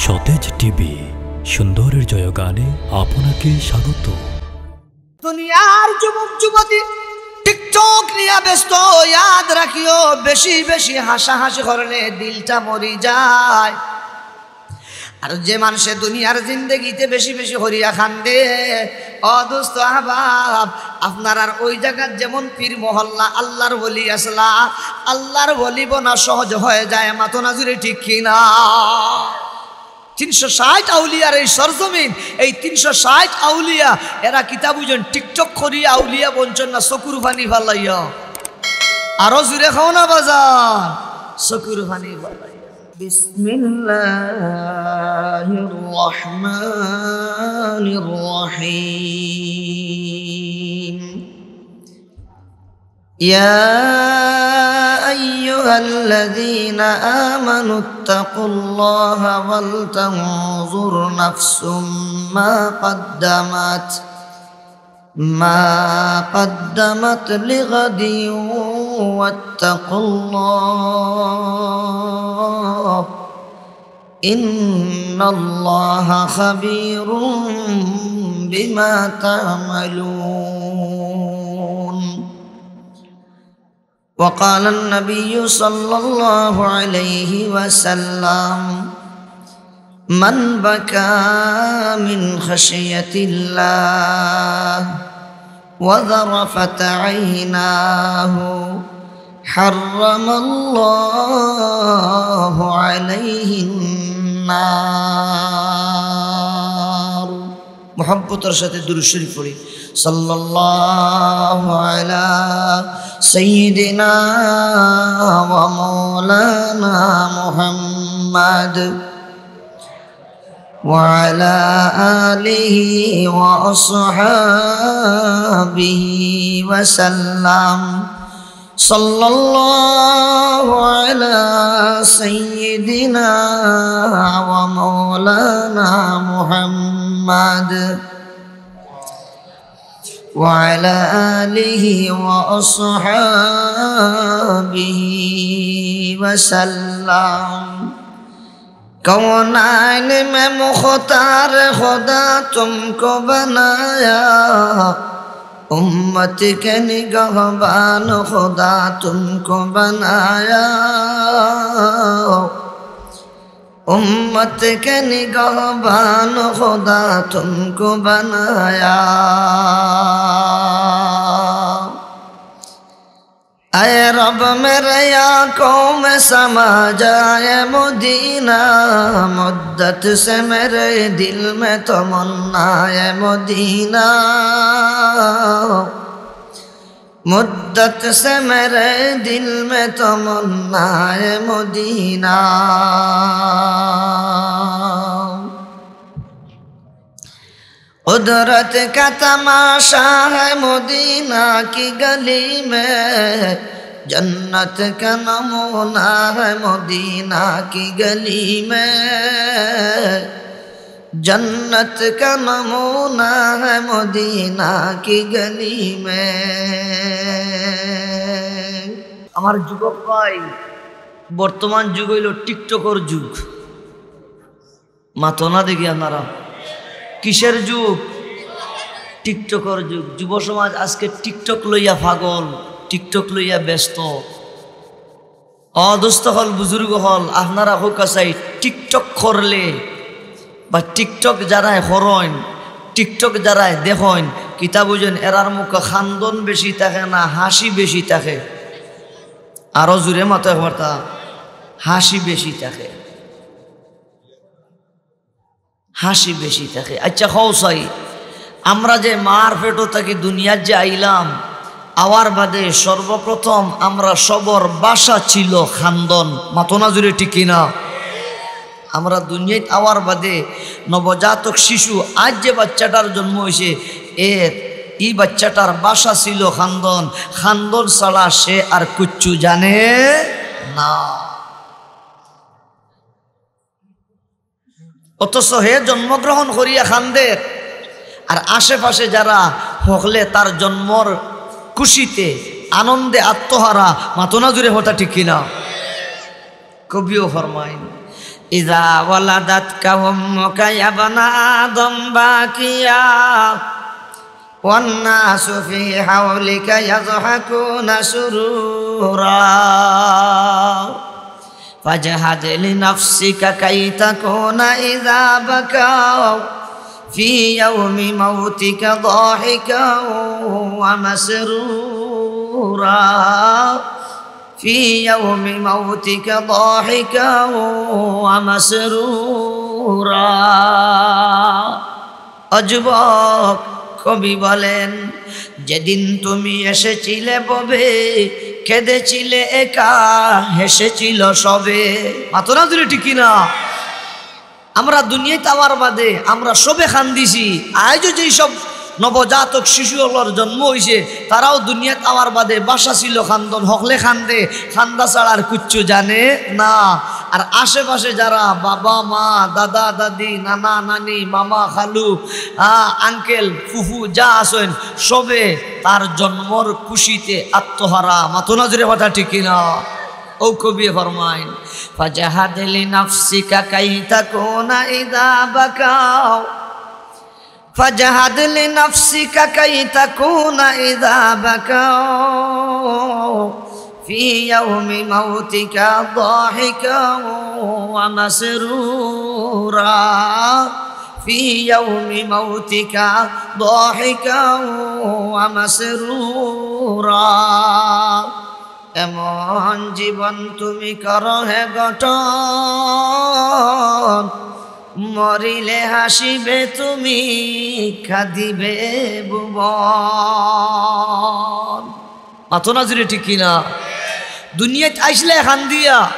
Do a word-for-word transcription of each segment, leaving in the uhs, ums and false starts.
সতেজ টিভি, সুন্দরের জয়গানে আপনাকে স্বাগত। দুনিয়ার যুবক যুবতী টিকটক নিয়া ব্যস্ত, ইয়াদ রাখিও, বেশি বেশি হাসাহাসি করলে দিলটা মরি যায়। আর যে মানষে দুনিয়ার জিন্দেগিতে বেশি বেশি করিয়া কান্দে, ও দোস্ত আহবাব, আপনারার ওই জাগাত যেমন পীর মহল্লা আল্লার ওলি আছলা, আল্লার ওলি বনা সহজ হয়ে যায়, মাতো না জুরে, ঠিক কি না? তিনশো ষাইট আউলিয়ার এই সরজমিন, এই তিনশো ষাইট আউলিয়া, এরা কিতা বুঝইন? টিকটক করিয়া আউলিয়া বনছইন না, চকুর পানি ফালাইয়া। আরো জুরে কও না বাজান, চকুর পানি ফালাইয়া। بسم الله الرحمن الرحيم. يا أيها الذين آمنوا اتقوا الله ولتنظر نفس ما قدمت، ما قدمت لغد واتقوا الله، إن الله خبير بما تعملون. وقال النبي صلى الله عليه وسلم: من بكى من خشية الله وذرفت عيناه حرم الله عليه النار. মহব্বতর সাথে দুরূদ শরীফ পড়ি। صلى الله على سيدنا ومولانا محمد وعلى آله وأصحابه وسلم. صلى الله على سيدنا ومولانا محمد وعلى آله وأصحابه وسلم. کونین میں مختار خدا تم کو بنایا، امت کے نگہبان خدا تم کو بنایا، امت کے نگہبان خدا تم کو بنایا۔ اے رب، میرے آنکھوں میں سما جائے مدینہ، مدت سے میرے دل میں تمنا ہے مدینہ، مدت سے میرے دل میں تمنا ہے مدینہ۔ قدرت کا تماشا ہے مدینہ کی گلی میں، جنت کا نمونہ ہے مدینہ کی گلی میں، جنت کا نمونہ ہے مدینہ کی گلی میں۔ আমার যুবক ভাই, বর্তমান যুগ অইলো টিকটকর যুগ। মাতো না দেখি আপনারা। কিসের যুগ? টিকটকর যুগ। যুব সমাজ আজকে টিকটক লইয়া পাগল, টিকটক লইয়া ব্যস্ত। অ দোস্ত অকল, বুজুর্গ অকল, আপনারা কউক্কা চাই, টিকটক করলে বা টিকটক যারায় করইন, টিকটক যারায় দেখইন, কিতা বুঝইন, এরার মুখো কান্দন বেশি থাকে না হাসি বেশি থাকে? আরো জুরে মাতো একবারতা, হাসি বেশি থাকে। হাসি বেশি থাকে। আচ্ছা, কও চাই, আমরা যে মার পেটো থাকি দুনিয়াত যে আইলাম, আওয়ার বাদে সর্বপ্রথম আমরা সবর ভাষা ছিল কান্দন। মাতো না জুরে, ঠিক কি না? আমরা দুনিয়াত আওয়ার বাদে নবজাতক শিশু, আইজ যে বাচ্চাটার জন্ম অইছে, এর, ই বাচ্চাটার ভাষা ছিল কান্দন। কান্দন ছাড়া সে আর কিচ্ছু জানে না। অথচ হে জন্মগ্রহণ করিয়া কান্দের, আর আশেপাশে যারা হকলে তার জন্মর খুশিতে, আনন্দে আত্মহারা। মাতো না জুরে, কথা ঠিক কি না? কবিও ফরমাইন, إذا ولدتك أمك يا ابن آدم باكيا والناس في حولك يضحكون سرورا فاجهد لنفسك كي تكون إذا بكوا في يوم موتك ضاحكا ومسرورا في يوم موتك ضاحكا ومسرورا। ও যুবক, কবি বলেন, যেদিন তুমি এসেছিলে ভবে, কেঁদেছিলে একা, হেসেছিল সবে। মাতো না জুরে, ঠিক কি না? আমরা দুনিয়াত আওয়ার বাদে আমরা সবে কান্দিছি। আইজও যেই সব নবজাতক শিশু অকলর জন্ম অইছে, তারাও দুনিয়াত আওয়ার বাদে ভাষা ছিল কান্দন, হকলে কান্দে, কান্দা ছাড়া আর কুচ্ছু জানে না। আর আশেপাশে যারা বাবা, মা, দাদা, দাদি, নানা, নানি, মামা, খালু, আ, আঙ্কেল, ফুফু যা আছইন, সবে তার জন্মর খুশিতে আত্মহারা। মাতো না জুরে, কথা ঠিক কি না? ও কবিয়ে ফরমাইন, فاجهد لنفسك كي تكون إذا بكوا فاجهد لنفسك كي تكون إذا بكوا في يوم موتك ضاحكا ومسرورا في يوم موتك ضاحكا ومسرورا। এমন জীবন তুমি করো হে গঠন, মরিলে হাসিবে তুমি, কাঁদিবে ভুবন। মাতো না জুরে, ঠিক কি না? দুনিয়াত আইছলায় কান্দিয়া,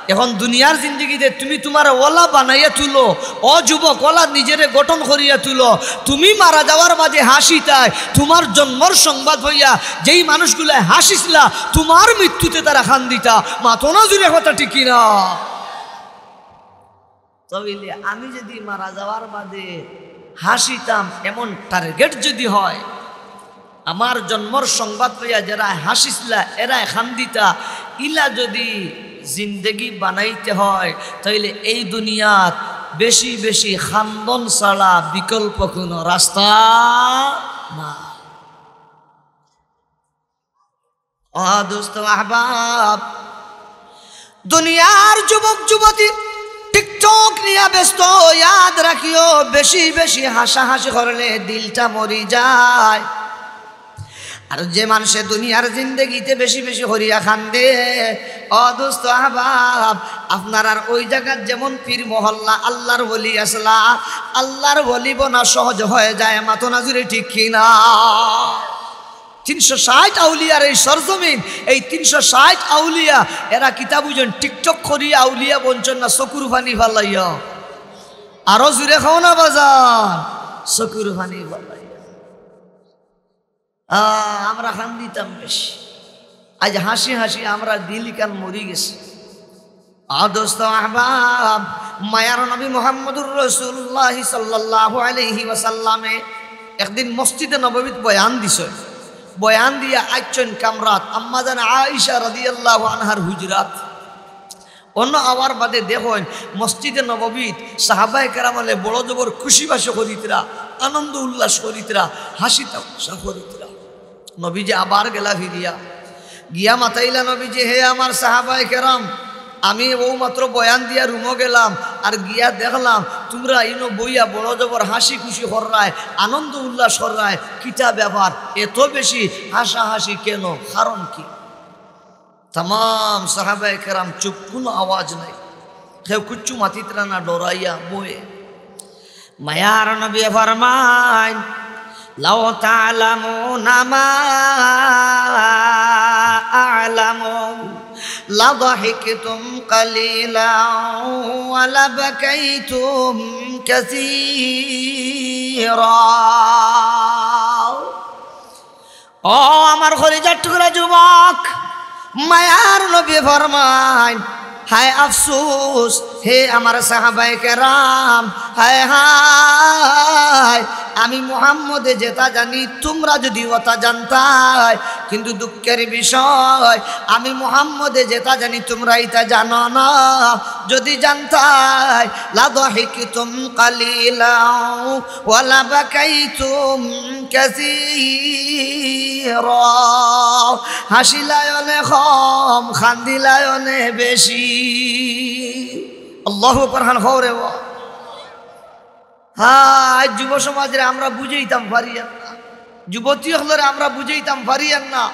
এখন দুনিয়ার জিন্দেগিতে তুমি তুমারে অলা বানাইয়া তুলো। ও যুবক, অলা নিজরে গঠন করিয়া তুলো। তুমি মারা যাওয়ার বাদে হাসিতায়, তুমার জন্মর সংবাদ পাইয়া যেই মানুষগুলায় হাসিছলা, তুমার মৃত্যুতে তারা কান্দিতা। মাতো না জুরে, কথা ঠিক কি না? তাইলে আমি যদি মারা যাওয়ার বাদে হাসিতাম, এমন টার্গেট যদি হয়, আমার জন্মর সংবাদ পাইয়া যেরা হাসিছলা, এরায় কান্দিতা, ইলা যদি জিন্দেগি বানাইতে হয়, তাইলে এই দুনিয়াত বেশি বেশি কান্দন ছাড়া বিকল্প কোনো রাস্তা না। ও দোস্ত আহবাব, দুনিয়ার যুবক যুবতী TikTok নিয়া ব্যস্ত, ইয়াদ রাখিও, বেশি বেশি হাসাহাসি করলে দিলটা মরি যায়। আর যে মানষে দুনিয়ার জিন্দেগিতে বেশি বেশি করিয়া কান্দে, ও দোস্ত আহবাব, আপনারার ওই জাগাত যেমন পীর মহল্লা আল্লার ওলি আছলা, আল্লার ওলি বনা সহজ হয়ে যায়। মাতো না জুরে, ঠিক কি না? তিনশো ষাইট আউলিয়ার এই সরজমিন, এই তিনশো ষাইট আউলিয়া, এরা কিতা বুঝইন? TikTok করিয়া আউলিয়া বনছইন না, চকুর পানি ফালাইয়া। আরো জুরে কও না বাজান, চকুর পানি ফালাইয়া। আহ, আমরা কান্দিতাম বেশি, আইজ হাসি হাসি আমরার দিল ইখান মরি গেছে। আ দোস্ত আহবাব, মায়ার নবী মুহাম্মদুর রাসূলুল্লাহ সাল্লাল্লাহু আলাইহি ওয়াসাল্লামে একদিন মসজিদে নববীত বয়ান দিছইন। বয়ান দিয়া আইছইন কামরাত আম্মাজান আয়েশা রাদিয়াল্লাহু আনহার হুজরাত। অনো আওয়ার বাদে দেখইন মসজিদে নববীত সাহাবায়ে কেরাম অকলে বড় জবর খুশি বাসি করিতরা, আনন্দ উল্লাস করিতরা, হাসি তামাশা করিতরা। নবীজি আবার গেলা ফিরিয়া, গিয়া মাতাইলা নবীজি, "হে আমার সাহাবায়ে কেরাম, আমি অউ মাত্র বয়ান দিয়া রুমো গেলাম, আর গিয়া দেখলাম তুমরা ইনো বইয়া বড় জবর হাসি খুশি কররায়, আনন্দ উল্লাস কররায়, কিতা ব্যাপার? এত বেশি হাসাহাসি কেন? কারণ কি?" তামাম সাহাবায়ে কেরাম চুপ, কুনু আওয়াজ নাই, কেউ কুচ্ছু মাতিতরা না, ডরাইয়া বয়ে। মায়ার নবী ফরমাইন, "লাউ তা'লামুনা মা আ'লামু লাদাহিকতুম কালিলা ওয়া লাবাকাইতুম কাসীরা।" ও আমার কলিজার টুকরা যুবক, মায়ার নবী ফরমাইন, হায় আফসোস, হে আমার সাহাবায়ে কেরাম, হায় হায়, আমি মুহাম্মদে যেটা জানি তুমরা যদি ওটা জানতায়, কিন্তু দুঃখের বিষয়, আমি মুহাম্মদে যেটা জানি তুমরা এটা জানো না। যদি জানতায়, লাদাহিকতুম কালিলাও ওয়া লাবাকাইতুম কাসীরা। হাসিলায় অনে কম, কান্দিলায় অনে বেশি। আল্লাহু আকবার, খান কও রে বা। হ্যাঁ, আইজ যুব সমাজরে আমরা বুঝাইতাম পারিয়ার না, যুবতী অকলরে আমরা বুঝাইতাম পারিয়ার না।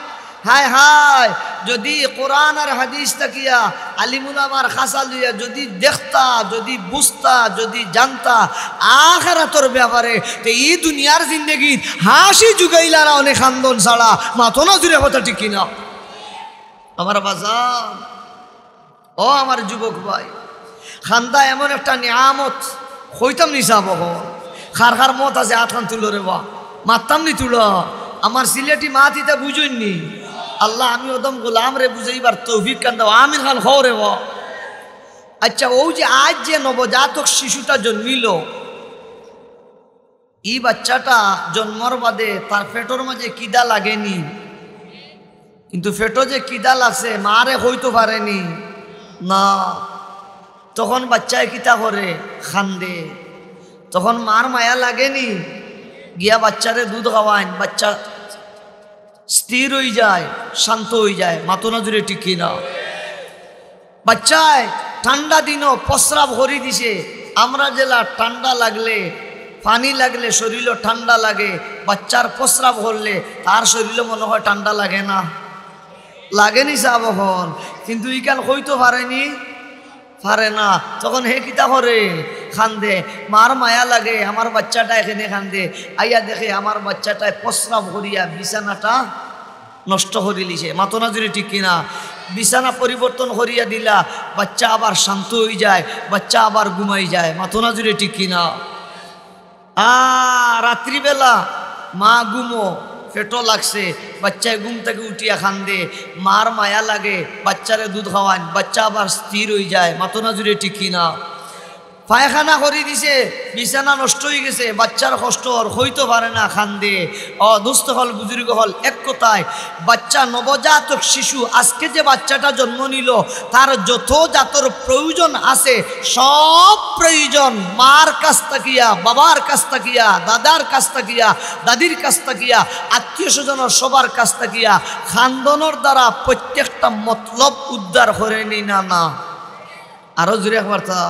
হায় হায়, যদি কোরআন আর হাদিস থাকিয়া আলিম উলামার খাসা লইয়া যদি দেখতা, যদি বুঝতা, যদি জানতা, আখেরাতর ব্যাপারে, তে ই দুনিয়ার জিন্দেগিত হাসি জুগাইলা না অনে কান্দন ছাড়া। মাতো না জুরে, কথা ঠিক কিনা? আমার বাজান, ও আমার যুবক ভাই, কান্দা এমন একটা নিয়ামত, কইতাম নি সাব অকল। কার কার মত আছে, আত খান তুলো রে বা। মাততাম নি তুলো। আমার সিলেটি মাত ইতা বুঝইন নি। আল্লাহ, আমি অদম গোলামরে বুঝাইবার তৌফিক খান দাও। আমিন খান কও রে বা। আচ্ছা, অউ যে আইজ যে নবজাতক শিশুটা জন্মিল, ই বাচ্চাটা জন্মর বাদে তার পেটর মাঝে খিদা লাগেনি, কিন্তু পেটো যে খিদা লাগছে মারে কইতো পারেনি না। তখন বাচ্চায় কিতা করে? কান্দে। তখন মার মায়া লাগেনি? গিয়া বাচ্চারে দুধ খাওয়াইন, বাচ্চা স্থির অইযায়, শান্ত অইযায়। মাতো না জুরে, ঠিক কিনা? বাচ্চায় ঠান্ডা দিনও প্রস্রাব করি দিছে। আমরা যেলা ঠান্ডা লাগলে, পানি লাগলে শরীরও ঠান্ডা লাগে, বাচ্চার প্রস্রাব করলে তার শরীরও মনে হয় ঠান্ডা লাগে না? লাগেনি সাব অকল? কিন্তু ইখান কইতো পারেনি, পারে না। তখন হে কিতা করে? কান্দে। মার মায়া লাগে, আমার বাচ্চাটা এখানে কান্দে। আইয়া দেখে আমার বাচ্চাটায় প্রস্রাব করিয়া বিছানাটা নষ্ট করিলিছে। মাতো না জুরে, ঠিক কিনা? বিছানা পরিবর্তন করিয়া দিলা, বাচ্চা আবার শান্ত অইযায়, বাচ্চা আবার ঘুমাই যায়। মাতো না জুরে, ঠিক কিনা? আ, রাত্রিবেলা মা ঘুমো, পেটো লাগছে, বাচ্চায় ঘুম থাকি উঠিয়া কান্দে, মার মায়া লাগে, বাচ্চারে দুধ খাওয়াইন, বাচ্চা আবার স্থির অইযায়। মাতো না জুরে, ঠিক কিনা? পায়খানা করি দিছে, বিছানা নষ্ট অইগেছে, বাচ্চার কষ্ট অর, কইতো পারে না, কান্দে। ও দোস্ত অকল, বুজুর্গ অকল, এক কথায়, বাচ্চা, নবজাতক শিশু, আজকে যে বাচ্চাটা জন্ম নিল, তার যত জাতর প্রয়োজন আছে, সব প্রয়োজন মার কাছ থাকিয়া, বাবার কাছ থাকিয়া, দাদার কাছ থাকিয়া, দাদির কাছ থাকিয়া, আত্মীয় স্বজনর সবার কাছ থাকিয়া কান্দনর দ্বারা প্রত্যেকটা মতলব উদ্ধার করেনি না? না? আরো জুরে একবার তা।